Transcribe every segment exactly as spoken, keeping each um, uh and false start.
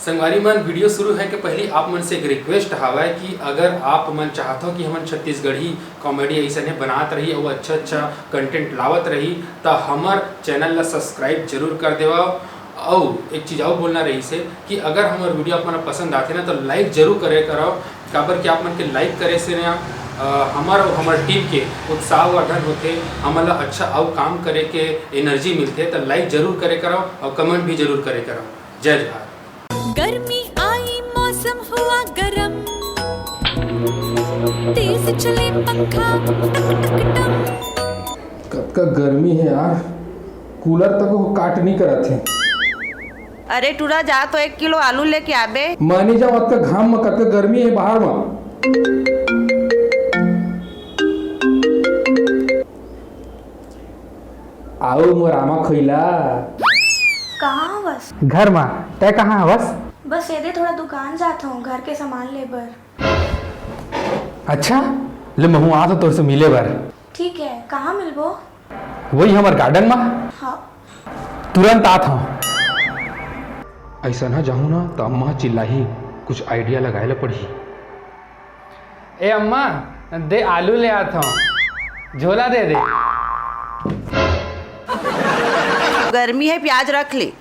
संगवारी मन, वीडियो शुरू है के पहली आप मन से एक रिक्वेस्ट हावय कि अगर आप मन चाहत हो कि हमन छत्तीसगढ़ी कॉमेडी ऐसने बनात रही और अच्छा अच्छा कंटेंट लावत रही, तो हमर चैनल ला सब्सक्राइब जरूर कर देवा। और एक चीज और बोलना रही से कि अगर हमर वीडियो आप मन पसंद आथे ना, तो लाइक जरूर करे करव। काबर कि आप मन के लाइक करे से ना, अ, हमर और हमर टीम के उत्साहवर्धन होथे, हमन ला अच्छा और काम करे के एनर्जी मिलथे। तो लाइक जरूर करे करव और कमेंट भी जरूर करे करव। जय जोहार। गर्मी आई, मौसम हुआ गरम, तेज चले पंखा टक टक टम। कतका गर्मी है यार, कूलर तक वो काट नहीं करत है। अरे टूरा, जा तो एक किलो आलू लेके आबे। मैं नहीं जाऊँ, अतका घाम में, कतका गर्मी है बाहर में। आओ मोर आमा खोइला। कहाँ हवस? घर मा। तै कहाँ हवस? बस एदे थोड़ा दुकान जात हूँ घर के सामान ले बर। अच्छा, ले महू आत हूँ तोर से मिले बर। ठीक है, कहाँ मिलबो? वही हमर गार्डन मा। हाँ। तुरंत आत हूँ। ऐसा ना जाहूँ ना तो अम्मा चिल्लाही, कुछ आइडिया लगाए ला पड़ही। ए अम्मा, दे आलू ले आत हूँ, झोला दे दे। गर्मी है, प्याज रख ले।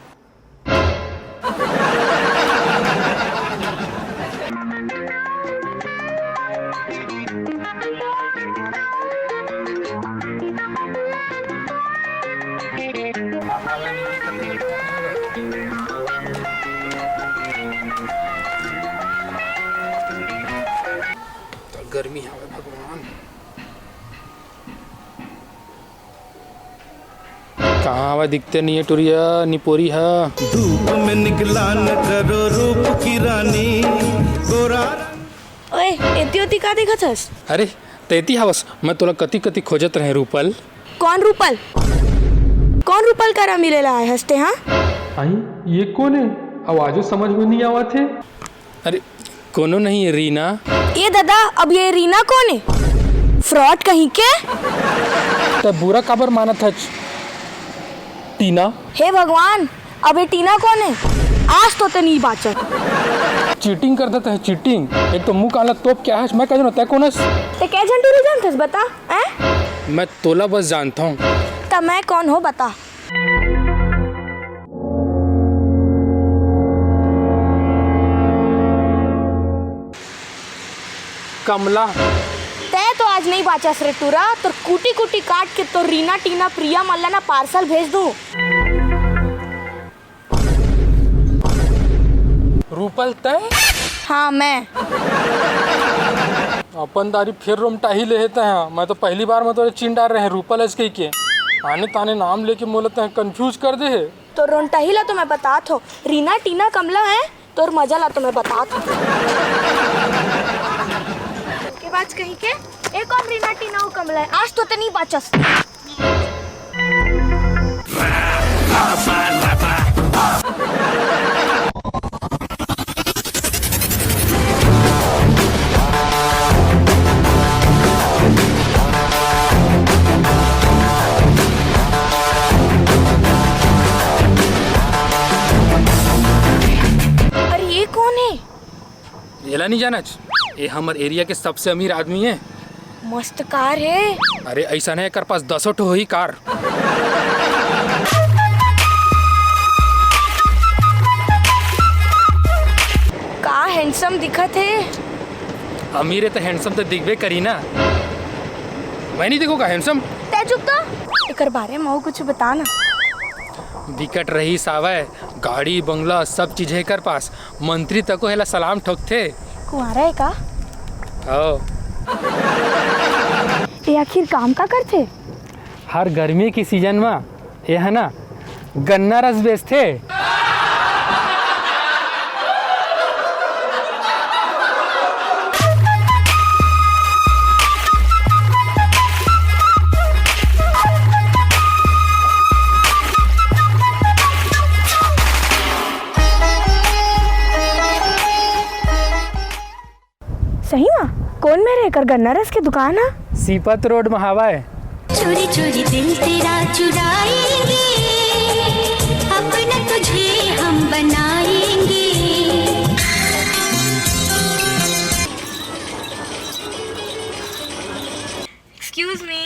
गर्मी हवे भगवान। कहाँ हवय, दिखते नहीं है टुरिया निपोरी हा। धूप में निकला न करो रूप की रानी, गोरा रंग। ओए, एती ओती का देखत हस? अरे, तेती हवस, मैं तोला कति कति खोजत रहे रूपल। कौन रूपल? कौन रूपल करा मिले ला आए हस ते, हाँ? आई, ये कौन है? आवाजो समझ में नहीं आवत है। अरे, कोनो नहीं, रीना। ए दादा, अब ये रीना कौन है? फ्रॉड कहीं के। त बुरा काबर मानत हच, टीना? हे भगवान, अब ये टीना कौन है? आज तो ते नहीं बाचत। चीटिंग कर देता है, चीटिंग। एक तो मुंह काला तोप क्या है, मैं कह जानूं, तै कौन हस? ते कै झन टूरी जानथस, बता, हैं? मैं तोला बस जानता हूँ। त मैं कौन हो, बता। कमला। तै तो आज नहीं बाचस रे टूरा, तोर कूटी कूटी काट के तोर रीना, टीना, प्रिया मन ला ना पार्सल भेज दूं। रूपल तै? हाँ, मैं। अपन दारी फेर रोमटाही ले हे तै, हाँ। मैं तो पहली बार में तोरे चिन डार रहे रूपल अस कहिके। आने ताने नाम लेके मोला तै कंफ्यूज कर दे हे। तो रोमटाही ला तो मैं बतात हूँ, रीना, टीना, कमला है, तोर मजा ला तो मैं बतात हूँ। के बात कहीं के, ए कौन रीना, टीना, वो कमला है, आज तो ते नहीं बाचस। अरे ये कौन है? एला नहीं जानच, ये हमर एरिया के सबसे अमीर आदमी है। मस्त कार है। अरे ऐसा नहीं, एकर पास दसों ठो होही कार। का हैंडसम दिखत है। अमीर है तो हैंडसम तो दिखबे करी ना। मैं नहीं देखो का हैंडसम? तै चुप तो। एकर बारे में अउ कुछ बता ना। बिकट रईस आवय, गाड़ी बंगला सब चीज है एकर पास। मंत्री तको हेला सलाम ठोकथे। कुंवारा है का? हो। ये आखिर काम का करथे? हर गर्मी के सीजन म ये है ना, गन्ना रस बेचथे। सही मा? कोन मेर एकर गन्ना रस के दुकान हा? सीपत रोड मा हावय। चोरी चोरी दिल तेरा चुराएंगे, अपना तुझे हम बनाएंगे। Excuse me.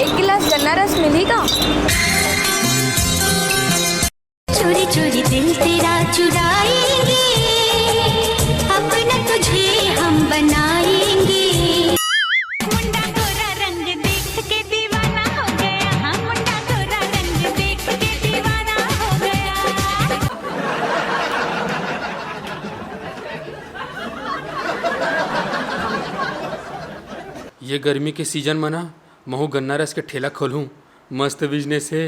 एक गिलास गन्ना रस मिलेगा? चोरी चोरी दिल तेरा चुराएंगे, अपना तुझे हम बनाएंगे। मुंडा गोरा रंग देख के दीवाना हो गया, हाँ, मुंडा गोरा रंग देख के दीवाना हो गया। ये गर्मी के सीजन म ना महू गन्ना रस के ठेला खोलहूँ, मस्त बिजनेस हे।